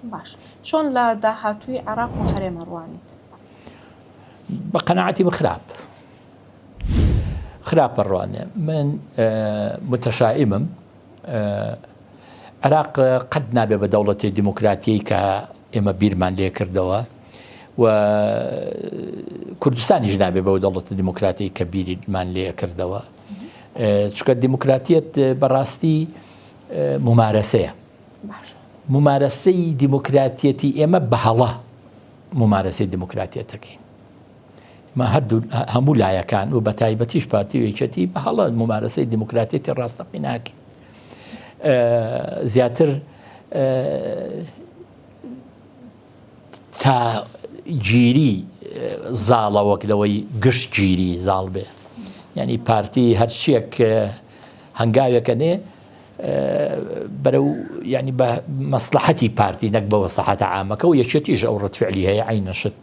باش چۆن لە داهاتووی عێراق و هەرێم ئەڕوانیت؟ بە قەناعەتی من خراپ خراپ ئەڕوانێ. من متشائمم. عێراق قەت نابێ بە دەوڵەتی دیموکراتیی کە ئێمە بیرمان لێ کردەوە و کوردستانیش نابێ بەو دەوڵەتە دیموکراتی کە بیرمان لێ کردەوە، چونکە دیموکراتیەت بەڕاستی ممارەسەیە. ممارەسەی دیموکراتیەتی ئێمە بە هەڵە ممارەسەی دیموکراتیەتەکەین. ما هەردوو هەموو لایەکان و بە تایبەتیش پارتی و یەکێتی بە هەڵە ممارەسەی دیموکراتیەتی ڕاستەقینە ناکەین. زیاتر تا گیری زاڵە وەک لەوەی گشت گیری زاڵ بێ. یعنی پارتی هەرچیەک هەنگاوێکە نێ بەرەو یعنی بە مەسلحەتی پارتی نەک بە وەسلحەتە عامەکە و یەکێتیش ئەو ڕەتفعلی هەیە عینە شت.